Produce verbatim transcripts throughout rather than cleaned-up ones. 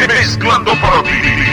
Mezclando para ti.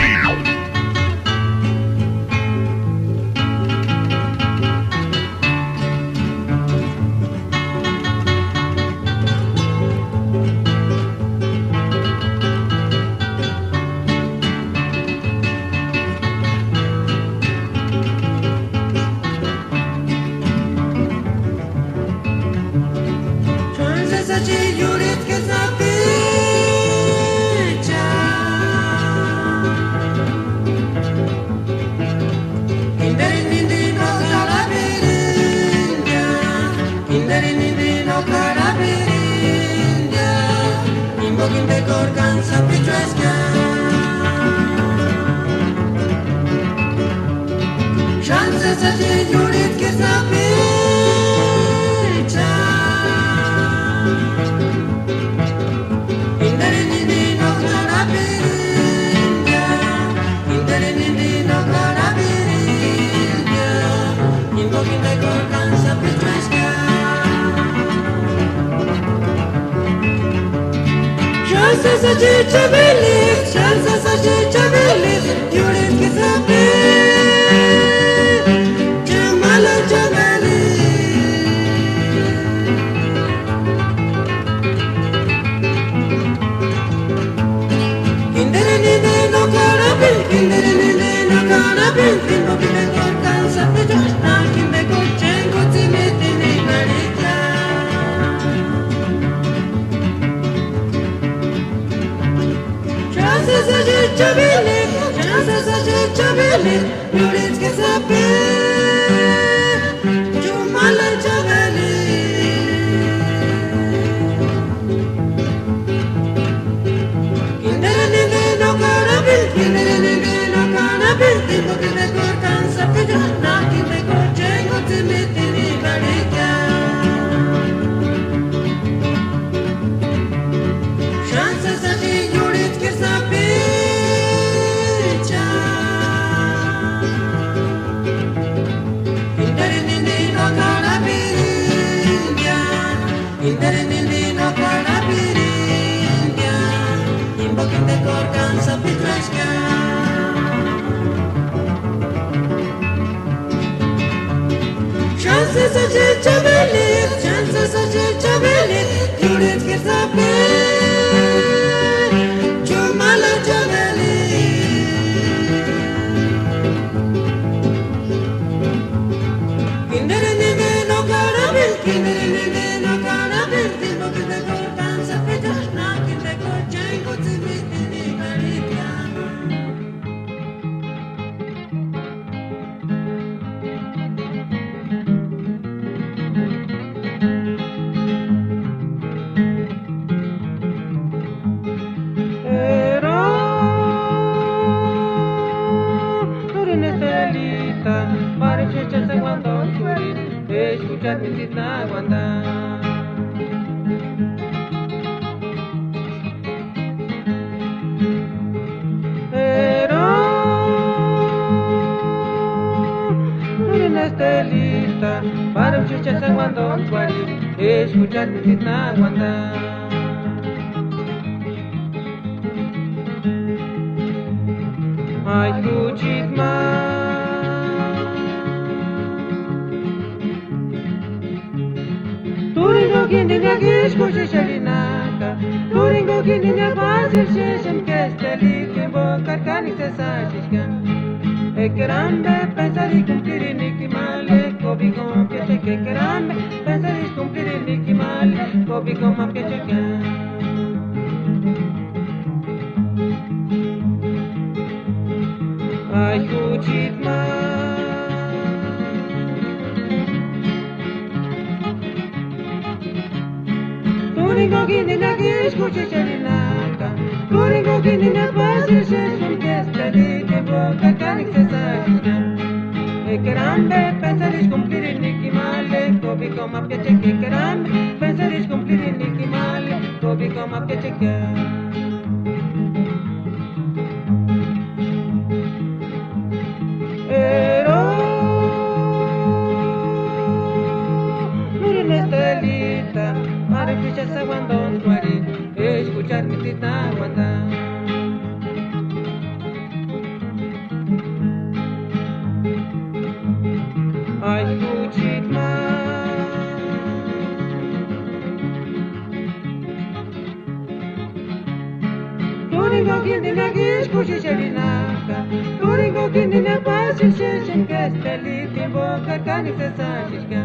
Xixi, xixi, que este el tiempo que organizas, xixka.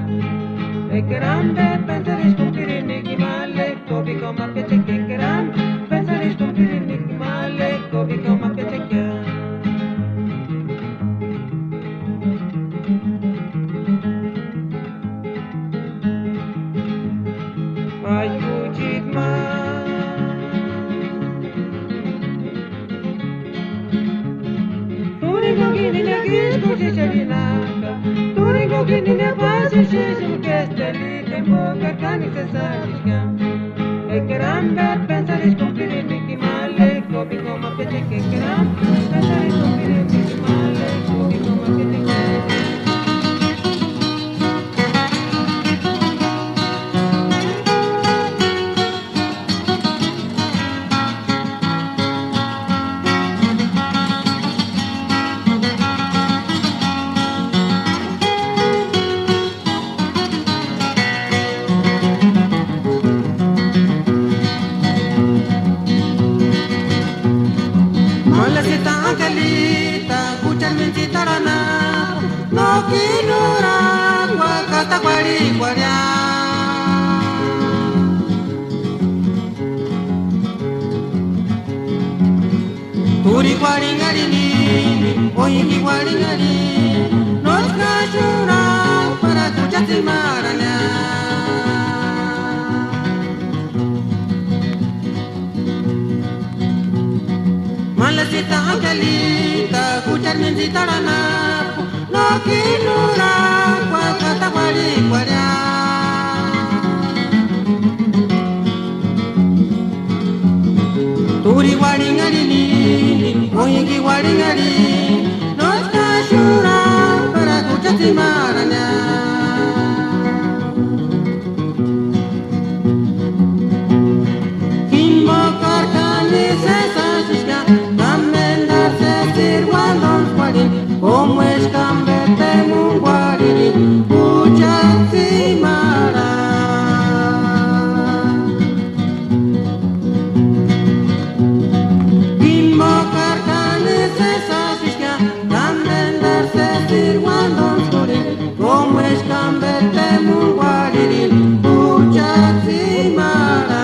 Ekerambe pensar es cumplir ni kimale, kobi koma que cheque ekerambe pensar es cumplir ni kimale, kobi koma que cheque. Ay, kuchit ma. Turi gogini ne gis kuchi cherinaka. Turi gogini ne pasi shisum kesteli tempo kakani sesarika. Ekerambe pensar es cumplir ni kimale, kobi koma que cheque ekerambe pensar es cumplir ni kimale, kobi koma que cheque. Malesita angelita, kuchar mintsita rana, no kinura, kuakata kuarhikuarhia. Turi kuarhinharini, oinki kuarhinhari, no kaxurha, para kuchatsi marania. Malesita angelita, kuchar mintsita rana, no kinura, kuakata kuarhikuarhia. Turi kuarhinharini, oinki kuarhinhari, no kaxurha, para kuchatsi marania. Jimbo karkani sesasïxka, kamendarhu sésiri uandontskuarhini, kómu eska ambe temunguarhiri, kuchatsi marha. Jimbo karkani sesasïxka, kamendarhu sésiri uandontskuarhini, kómu eska ambe temunguarhiri, kuchatsi marha.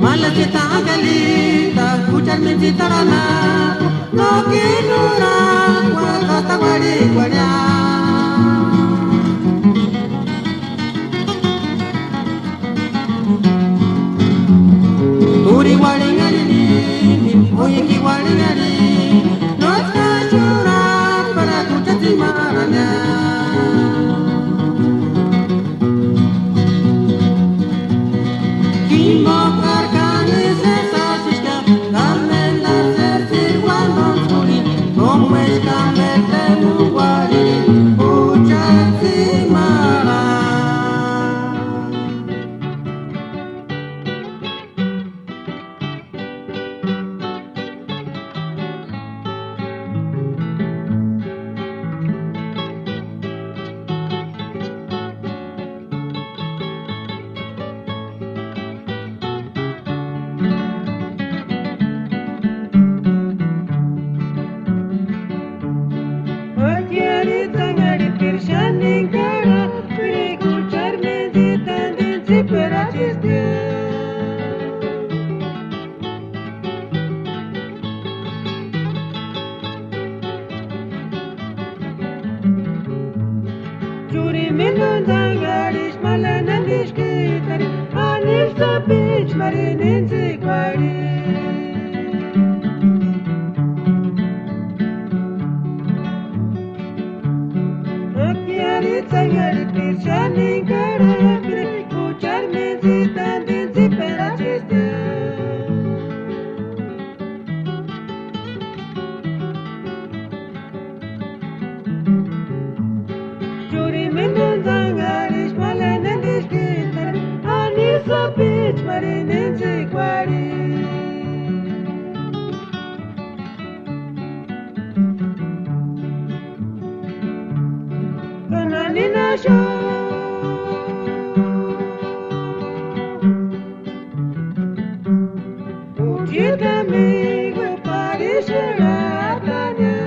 Malesita angelita, kuchar mintsita rana, no kinura, kuakata kuarhikuarhia. Turi kuarhinharini, oinki kuarhinhari, no kaxurha, para kuchatsi marania. Jimbo karkani sesasïxka, kamendarhu sésiri uandontskuarhini, kómu eska ambe temunguarhiri, kuchatsi marha. Achiaritsanharhitiri xáni enkarhapiri, kuchari mintsita tantini tsíperachisti. Churhimendu tsanharhisti malendi endiskitari, ani sapichmarini intsïkuarhi. Achiaritsanharhitiri xáni enkarhapiri, kuchari mintsita tantini tsíperachisti. Churhimendu tsanharhisti malendi endiskitari, ani sapichmarini intsïkuarhi. Kanani naxu. Amigo, parixeraatania.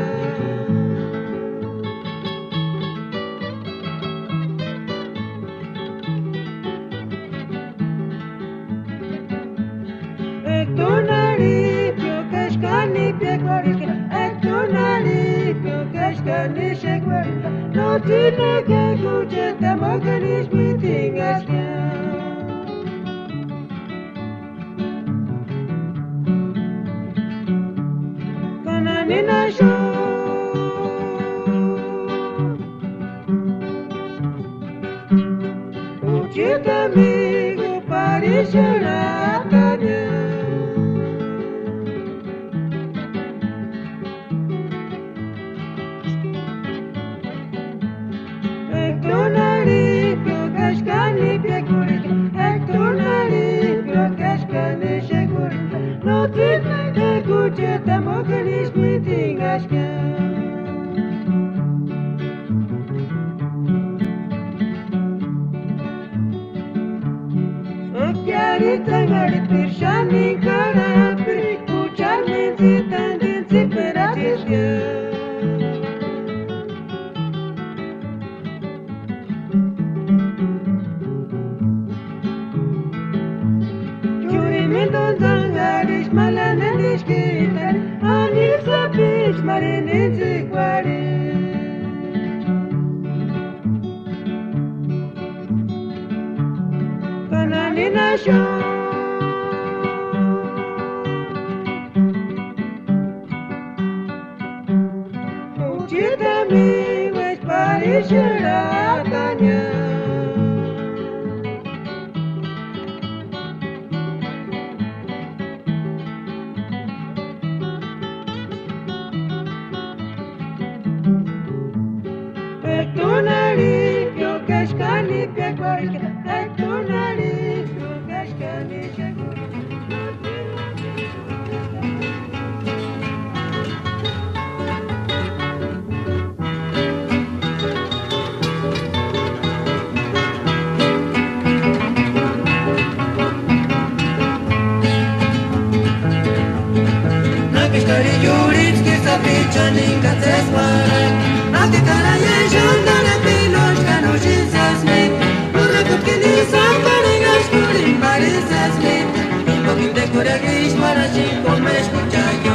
Ektunarhipio keskani piákorhixka, ektunarhipio keskani xékorhexka, no tsinekua kucheti amokani ísï mítinhaska. Kananinaxu. Uchitami parixeraatania. Ektunarhipio keskani piákorhexka, ektunarhipio keskani xékorhexka, no tsinekua kucheti amokani ísï mítinhaska. Ekiaritsanharhipiri xáni karhapiri, kuchari mintsitani tsïperasïskia. Churimi nóntsanharhixka, mala nendiskitani, ani sapichmarhini intsïkuarhini. Kananinaxu. Uchitami uési parixeraatania. Ektunarhipio keskani piákorhexka, ektunarhipio keskani xékorhexka. Náki k'ari iurhitskiri sapichani ka tséskuarhani, náki k'ari exantani p'inochkani úxini sésmiti, úrhekutskini sámbarhinhaxkurhini pári sésmiti, jimboka jindekuarhu ísï uarhaxapka kómexkuchani.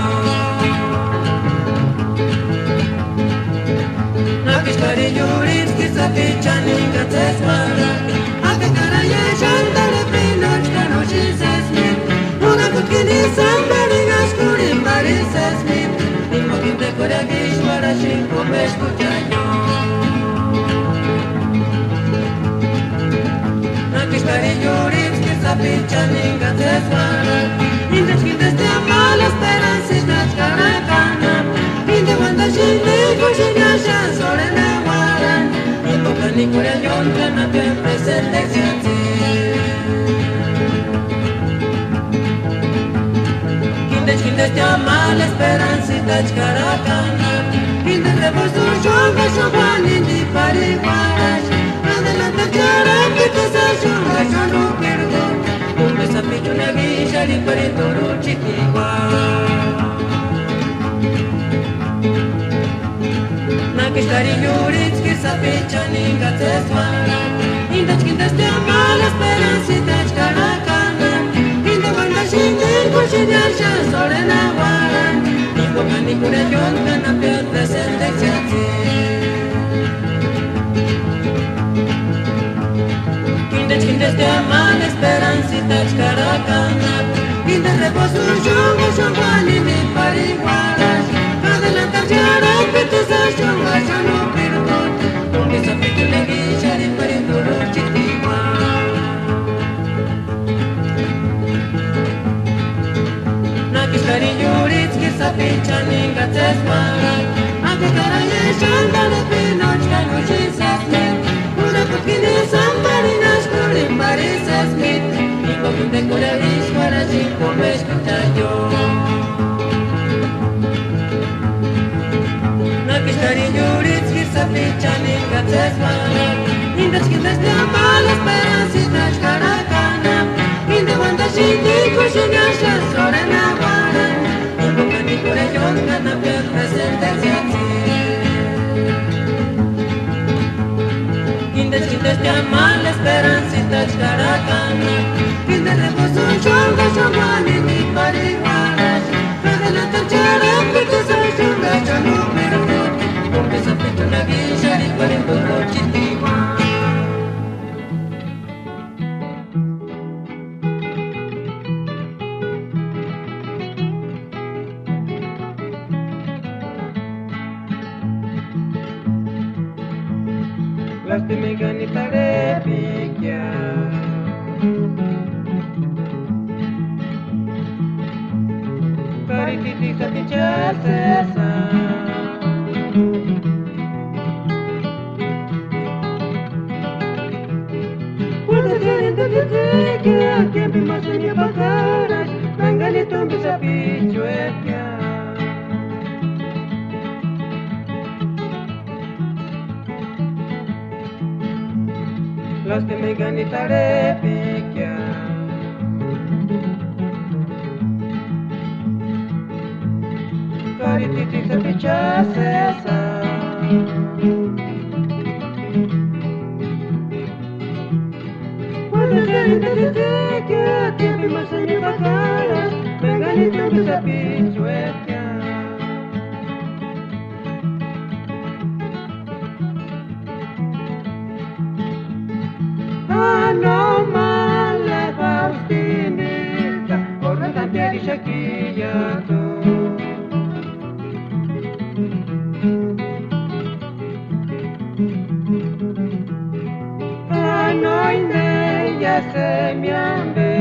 Náki k'ari iurhitskiri sapichani ka tséskuarhani, náki k'ari exantani p'inochkani úxini sésmiti, úrhekutskini sámbarhinhaxkurhini pári sésmiti, jimboka jindekuarhu ísï uarhaxapka kómexkuchani. Náki k'ari iurhitskiri sapichani ka tséskuarhani, jíndeska jindestia mala esperansa istachi karhakani, jíndeni uandaxeni kuxini axani sórheni uarhani, jimboka kanikurheni ióntani ambeani presente exeatse. Jíndeska jindestia mala esperansa istachi karhakani, jíndeni reposo xónhaxani Juánu jimbo pári uarhaxani, adelantani charhapitesï xónhaxani úpirhu, jimbo sapichuni ambe ixarhikpeni turuchitiua. Náki k'ari iurhitskiri sapichani ka tséskuarhani, jíndeska jindestia mala esperansa istachi karhakani, jíndeni uandaxeni kuxini axani sórheni uarhani, jimboka kanikurheni ióntani ambeani presente exeatse. Jíndeska jindestia mala esperansa istachi karhakani, jíndeni reposo xónhaxani Juánu jimbo pári uarhaxani, adelantani charhapitesï xónhaxani úpirhu, jimbo sapichuni ambe ixarhikpeni turuchitiua. Náki k'ari iurhitskiri sapichani ka tséskuarhani, náki k'ari exantani p'inochkani úxini sésmiti, úrhekutskini sámbarhinhaxkurhini pári sésmiti, jimboka jindekuarhu ísï uarhaxapka kómexkuchani. Náki k'ari iurhitskiri sapichani ka tséskuarhani, jíndeska jindestia mala esperansa istachi karhakani, jíndeni uandaxeni kuxini axani sórheni uarhani, Lastimegani tarhepikia. Kari titixati cha sesa. Puedes ser entendido que a tiempo más en mi pajaras, vengan y tumbi sapichuekia. Lastimegani tarhepikia. Kari titixati cha sesa. Puedes ser entendido que a tiempo más en mi pajaras, vengan y tumbi sapichuekia. Anomale Faustinita, orna tantieri xakiatu. Anoinde ya semiambe,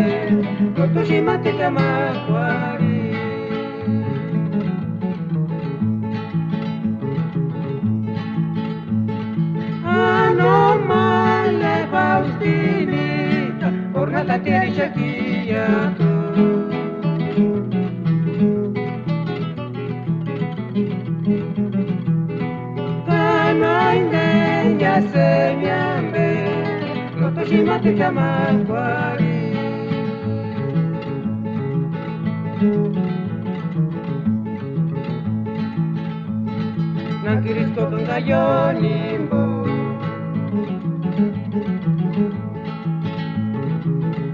kotuximati kamakuari. Anomale Faustinita, orna tantieri xakiatu. Kanoinde ya semiambe, kotuximati kamakuari. Nankirisï kokani kayonimbo,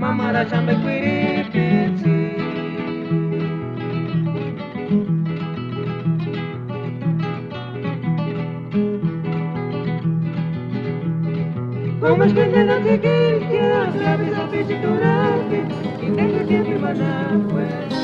mamaraxambe kuiripitsï. Como es que te da que que que que a veces a veces durante y tengo tiempo para pues.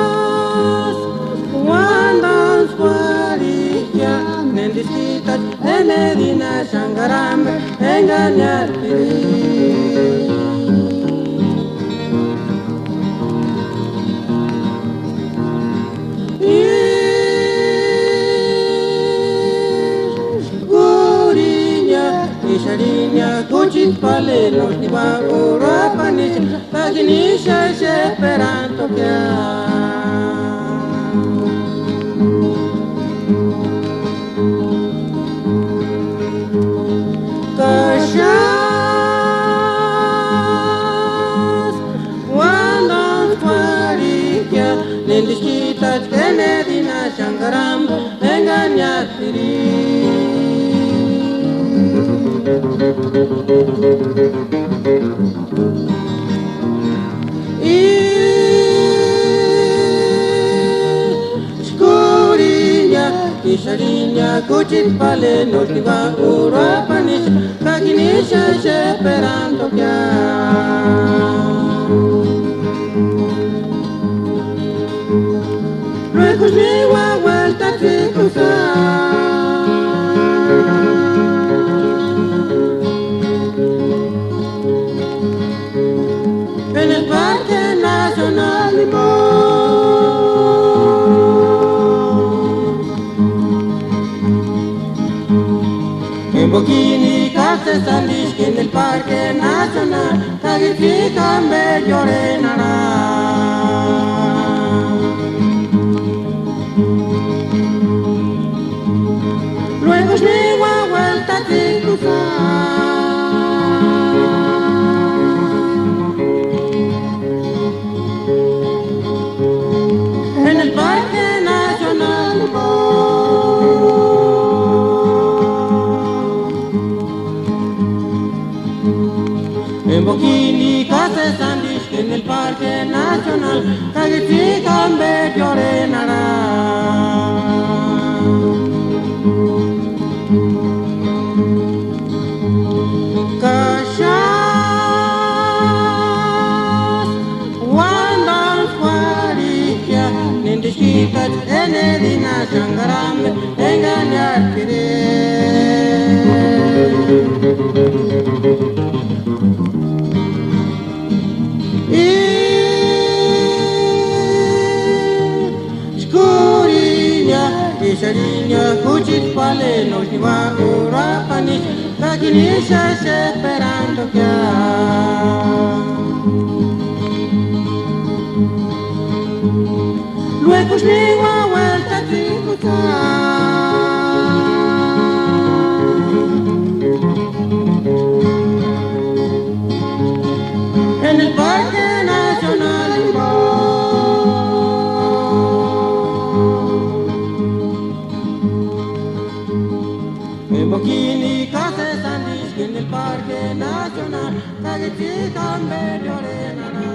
Kaxas, uandantskua rixkia, nendiskitati enedina xangarambe engañarpiri. Ísï kuriña, ísï ariña, kuchiti p'alenosti ma urhuapanisï, ka jini ísï esperantokia. Kaxas, uandantskua rixkia, nendiskitati enedina xangarambe engañarpiri. Ísï kuriña, ísï ariña, kuchiti p'alenosti ma urhuapanisï, ka jini ísï esperantokia. Luego ni uauantatse kusï. En el Parque Nacional Limón. Jimbo jini katsesaliska en el Parque Nacional, ka jitsï jambe iórenharha. Luego ni uauantatse kusï. En el Parque Nacional Limón. Kokini kasesandixki en el Parque Nacional, kagitsi kambe llorenara. Kashas, wandan juarikia, nindixkikach enedina xangarambe engañarkire. Xkuriña, ixariña, juchiti pale no jiba urapani, kakini xexeperandukia. Luego niua vuelta tikuta. En el Parque Nacional. Emokini kasesandixki en el Parque Nacional. Kagitsi kambe llorenara.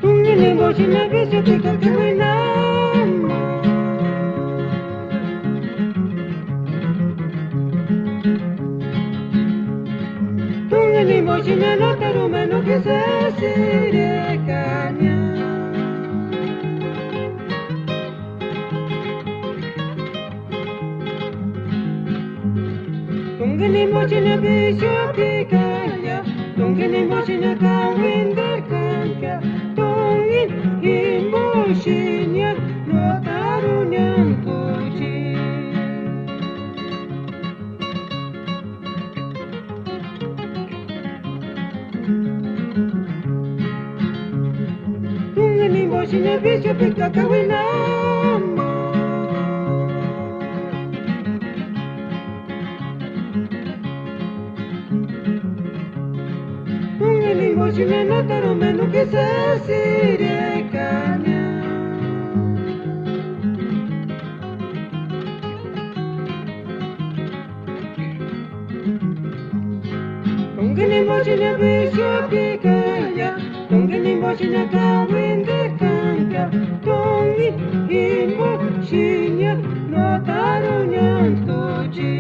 Tungini mochina bisi pika kewinama. Tungini mochina no tarume no kisesirekaña. Tungini mochina bisi pikaya, tungini mochina kawinderkaya, tungini mochina no taruñankuchi. Tungini mochina bisi pika kawinama. Tungini mochina no tarume no kisesirekaña. Tungini mochina bisi pikaya, tungini mochina kawinderkaya, tungini mochina no taruñankuchi.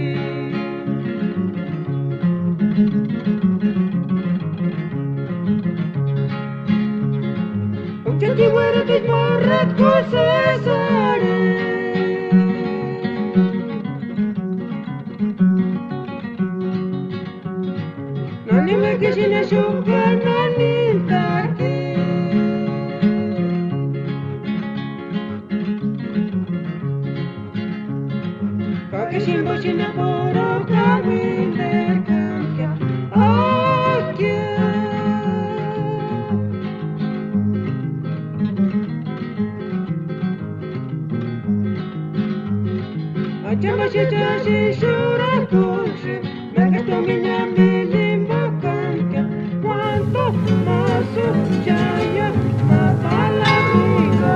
Uchaki muérete morret cosesare. Nani me kishina shuka nani tati. Kakishin boshina poro kawinderkaya. Akia. Achamba shicha shishurakushi. Mekatumi nyami limbo kankia. Cuanto más chaya, más palabra.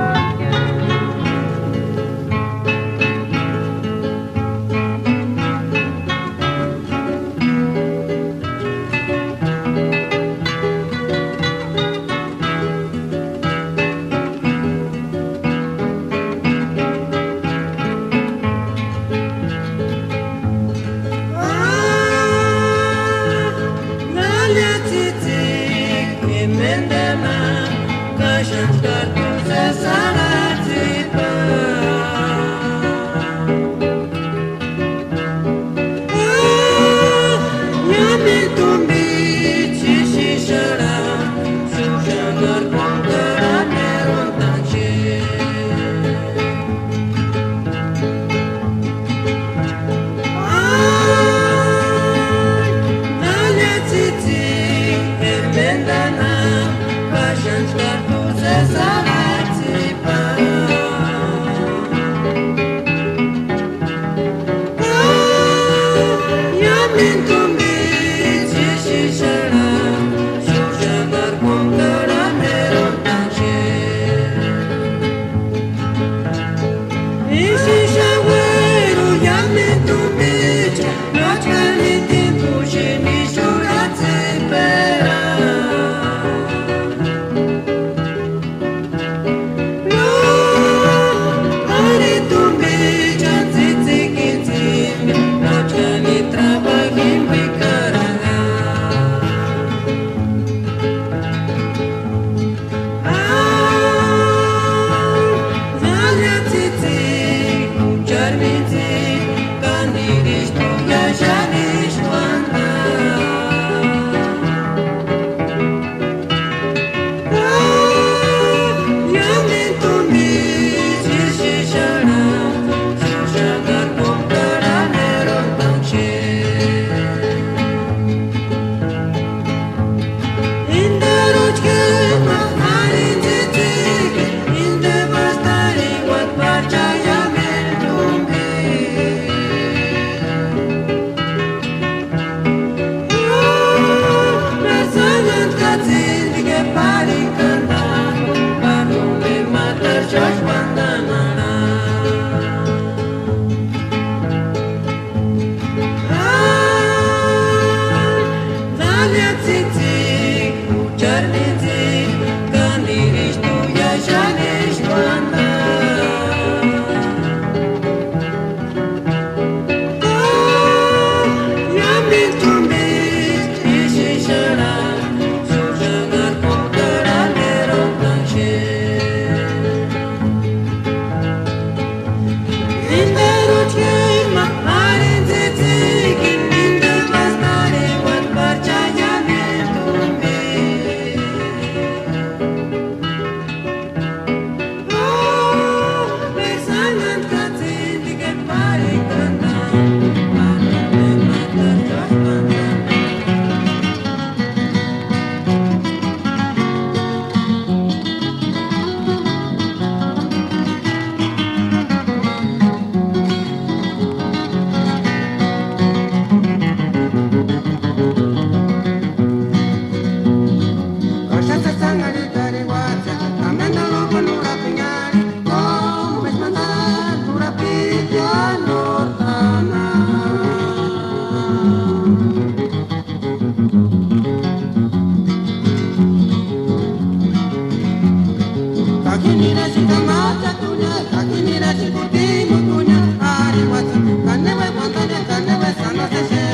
K'uini nirasïnga machatuña, k'uini nirasïnga kutimukuña, ari uatsu, kanebe uandaña, kanebe sanasese.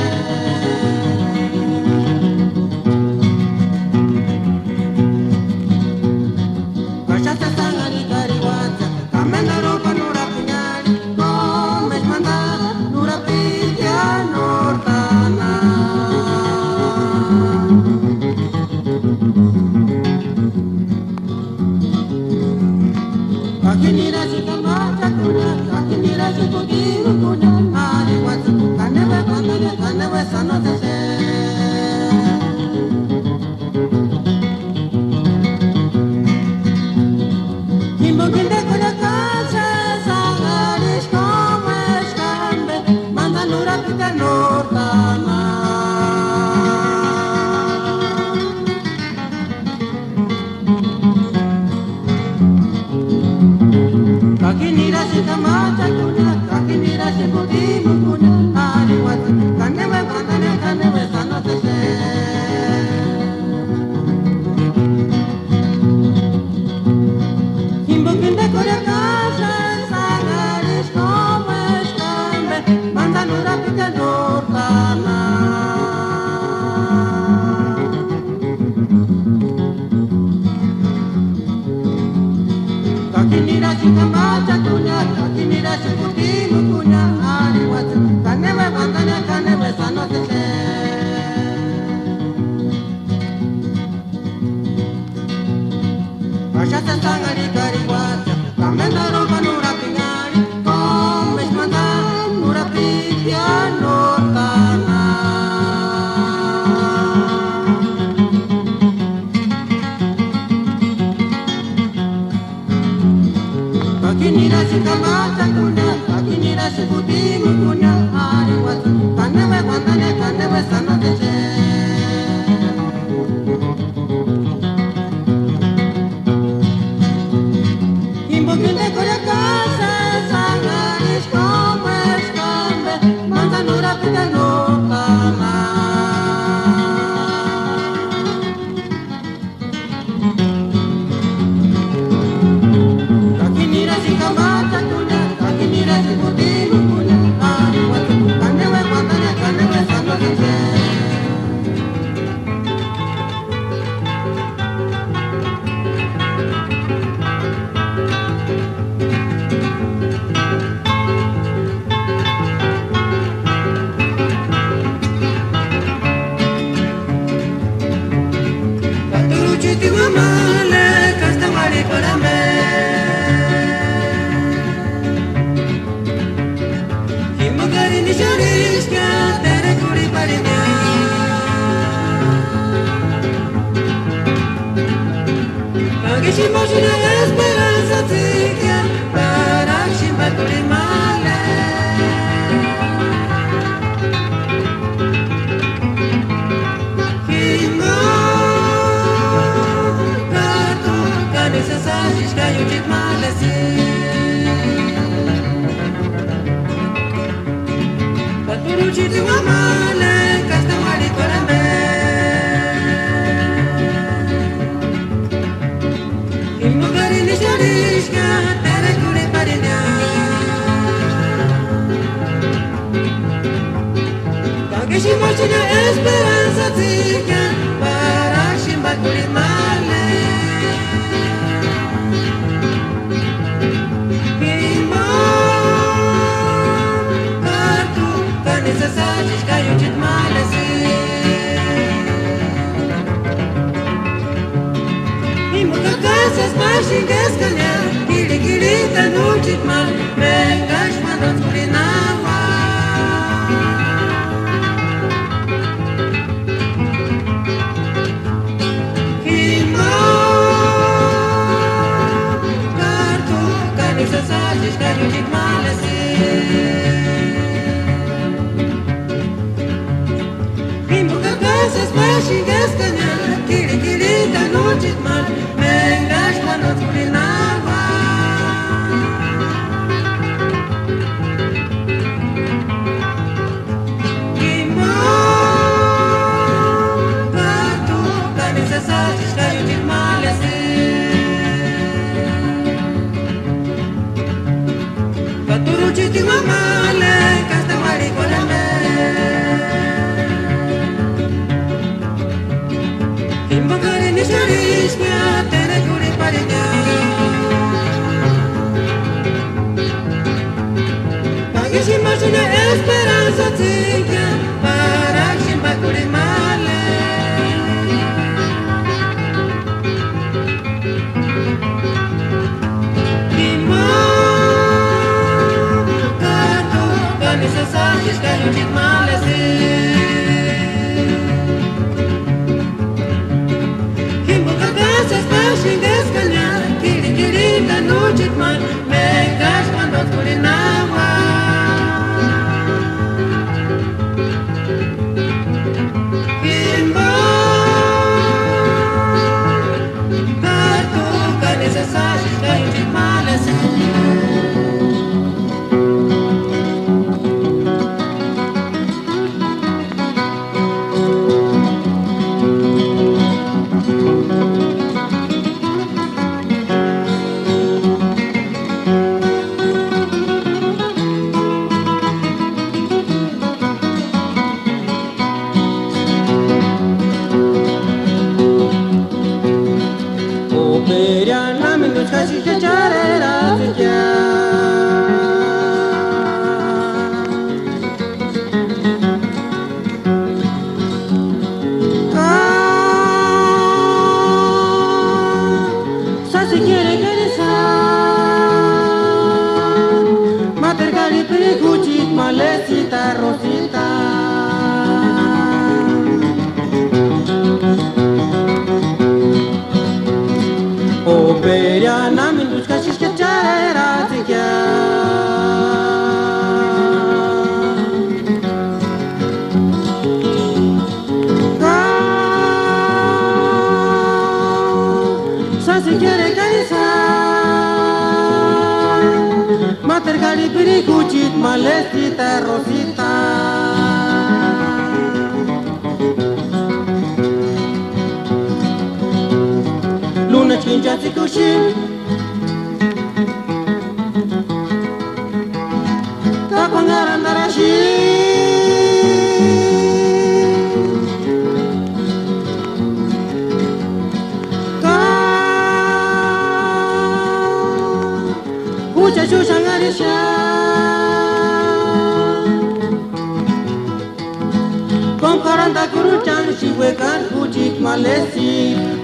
Kaxasesangari kari uatsa, kamendaru panurapiñari, komesmanda nurapitia nortana. K'uini nirasïnga machatuña, k'uini nirasïnga kutimukuña, ari uatsu, kanebe uandaña, kanebe sanasese. Jimbo jindekuarhia kásï sánhari iskómeskambe, manda nurapitia nortana. K'uini nirasïnga machatuña, k'uini nirasïnga kutimukuña, ari uatsu, kanebe uandaña, kanebe sanasese. Jimbo jindekuarhia kásï sánhari iskómeskambe, manda nurapitia nortana. K'uini nirasïnga machatuña, k'uini nirasïnga kutimukuña, ari uatsu, kanebe uandaña, kanebe sanasese. Kaxasesangari kari uatsa, kamendaru panurapiñari, komesmanda nurapitia nortana. K'uini nirasïnga machatuña, k'uini nirasïnga kutimukuña, ari uatsu, kanebe uandaña, kanebe sanasese. Jimbo jindekuarhia kásï sánhari iskómeskambe, manda nurapitia nortana. K'uini nirasïnga machatuña, k'uini nirasïnga kutimukuña, ari uatsu, kanebe uandaña, kanebe sanasese. Ka turuchiti uamale, kasta uarhiparhame. Jimbo karini nixarhiskia, terekurhiparini. Ka k'isï jimbo xáni esperansa tsíkia, paraxambakurhini male. Jimbo ka tu, ka ni sési axixaka iúchiti málesï. Ka turuchiti uamale, kasta uarhiparhame. Jimbo karini nixarhiskia, terekurhiparini. Ka k'isï jimbo xáni esperansa tsíkia, paraxambakurhini male. Jimbo ka tu, ka ni sési axixaka iúchiti málesï. Jimbo ka kásï ma xinga eskania, kirhikirhitani úchiti ma, vengaxmandantskurhini naua. Jimbo ka tu, ka ni sési axixaka iúchiti málesï. Jimbo ka kásï ma xinga eskania, kirhikirhitani úchiti ma, vengaxmandantskurhini naua. Operianamentu xási k'echareratsïkia. Ka sási k'erekari sa, máteru karhipiri juchiti malesïta Rosita. Operianamentu xási k'echareratsïkia. Ka sási k'erekari sa, máteru karhipiri juchiti malesïta Rosita. Lunachi k'inchatsï kuxi. Ka k'uanharantaraxi. Ka jucha xúxanharixia. Kómu jarhantakuruchanksï uekani juchiti malesï,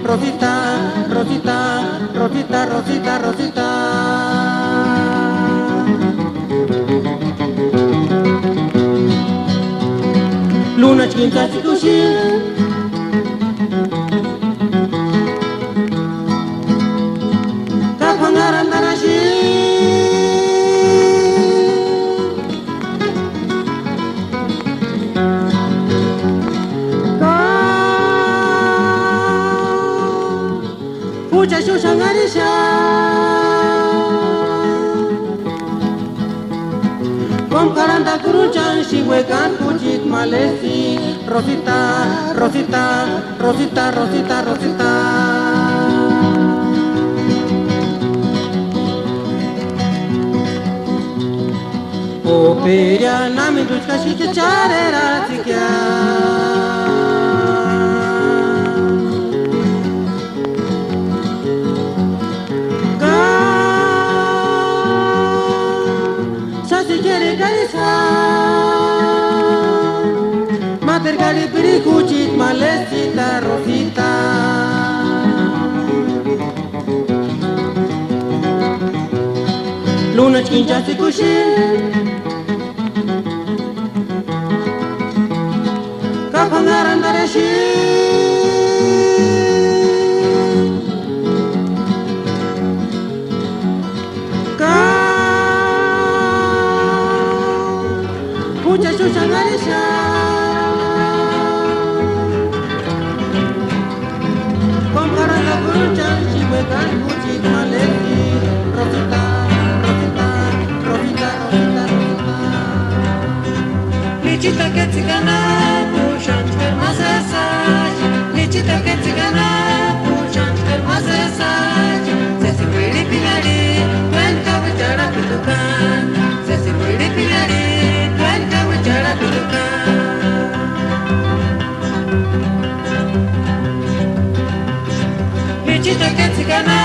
Rosita, Rosita, Rosita, Rosita, Rosita. Lunachi k'inchatsï kuxi. Ka k'uanharantaraxi. Ka jucha xúxanharixia. Kómu jarhantakuruchanksï uekani juchiti malesï, Rosita, Rosita, Rosita, Rosita, Rosita. Operianamentu xási k'echareratsïkia. Ka sási k'erekari sa, máteru karhipiri juchiti malesïta Rosita. Lunachi k'inchatsï kuxi. Ka k'uanharantaraxi. Ka jucha xúxanharixia. Kómu jarhantakuruchanksï uekani juchiti malesï, Rosita, Rosita, Rosita, Rosita, Rosita. Michita ketsikana, puxanchkar masesachi. Michita ketsikana, puxanchkar masesachi. Sesi uirhipirari, tuénkawi charhapitukan. Sesi uirhipirari, tuénkawi charhapitukan. Michita ketsikana,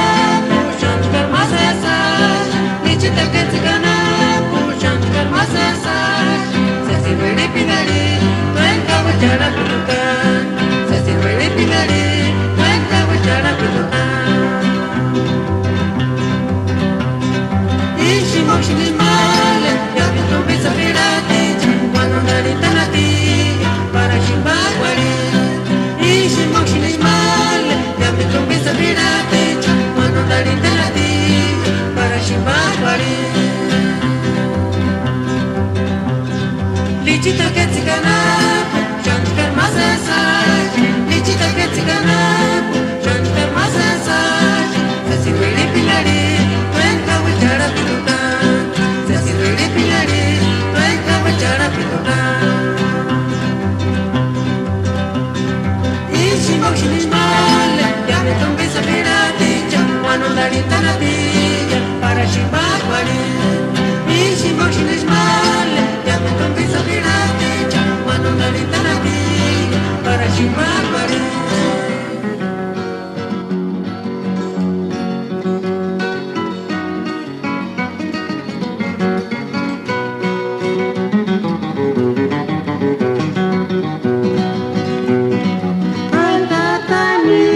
Ai tatani,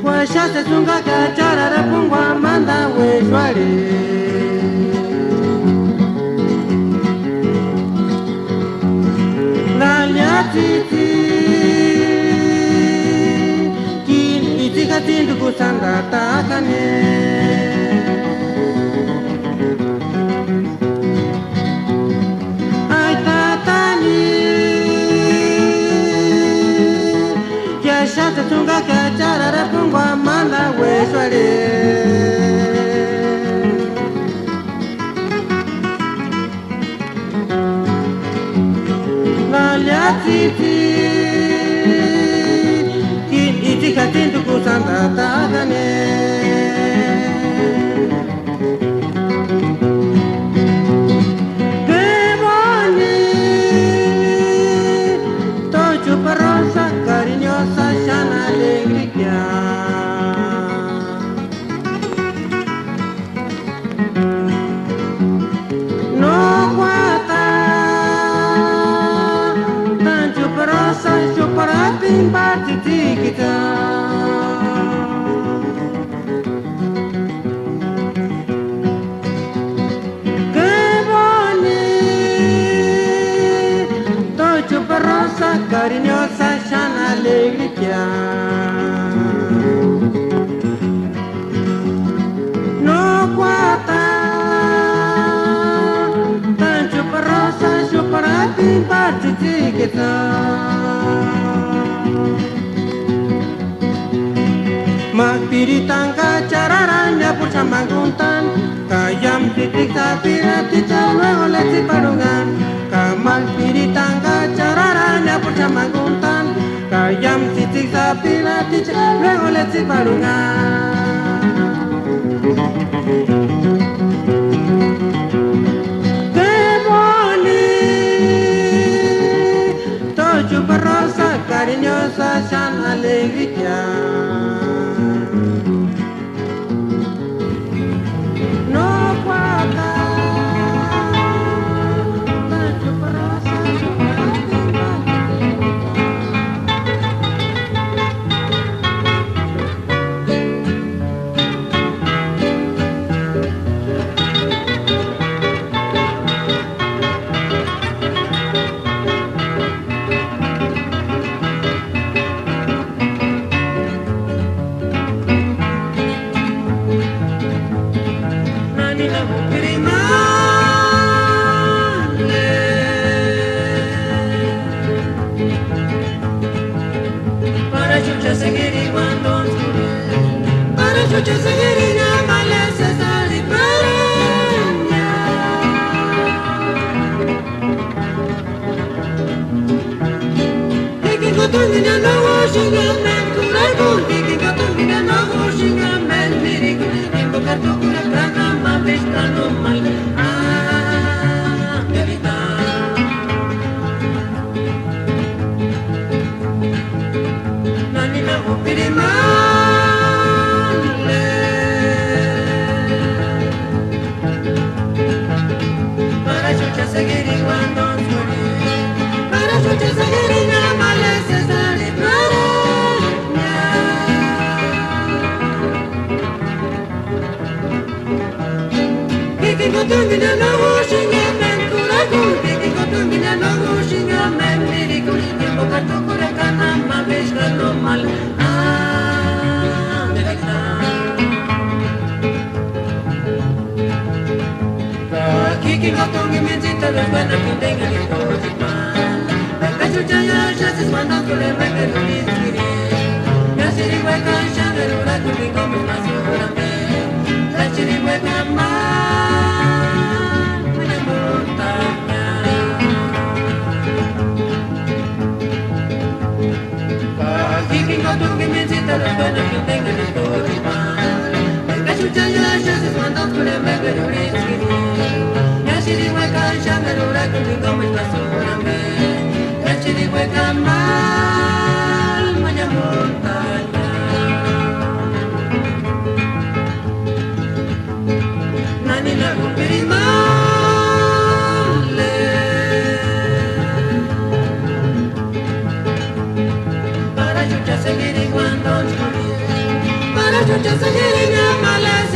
uaxasï tsungaka chararapuni uamanda uéxuarhe. Naliatsïtsï, kíni itsï jatsïntukusï andatakani. Ai tatani, uaxasï tsungaka chararapuni uamanda uéxuarhe. Naliatsïtsï, kíni itsï jatsïntukusï andatakani. Qué bonito, chupa rosa cariñosa, xáni alegrikia. No juata tani chupa rosa, chupa rapini pari tsïtsïkitsï. Qué bonito, chupa rosa cariñosa, xáni alegrikia. No juata tani chupa rosa, chupa rapini pari tsïtsïkitsï. Ma spiritanka chararani apurhu xáni mankuntani, ka iámu tsïtsïki sapiraticha luego létsïparhunhani. Ka ma spiritanka chararani apurhu xáni mankuntani, ka iámu tsïtsïki sapiraticha luego létsïparhunhani. Qué bonito, chupa rosa cariñosa, xáni alegrikia. No juata tani chupa rosa, chupa rapini pari tsïtsïkitsï. Nani na jupiri male. Para chucha segiri mandon. Para chucha segiri ña male sesari para ña. Kiki kutungina no washing a man, kurakun, kiki kutungina no washing a man, miri kuni ni boka tukura kana ma bishkanu mal. Ah, devita. Nani na jupiri male. Para chucha segiri mandon suri. Para chucha segiri ña male sesari para ña. Kiki kutungina no washing a man, kurakun, kiki kutungina no washing a man, miri kuni ni boka tukura kana ma bishkanu mal. Ah, devita. Kiki kutungina mintsita luego na kindenga ni kuchima. Beka chucha ya shasis mandon kule beka luliskiri. Yasiri beka shangaru la kumi kumi masura me. Yasiri beka ma. Kiki kutungina mintsita Para chucha seguir iguando, para chucha seguir iguando, para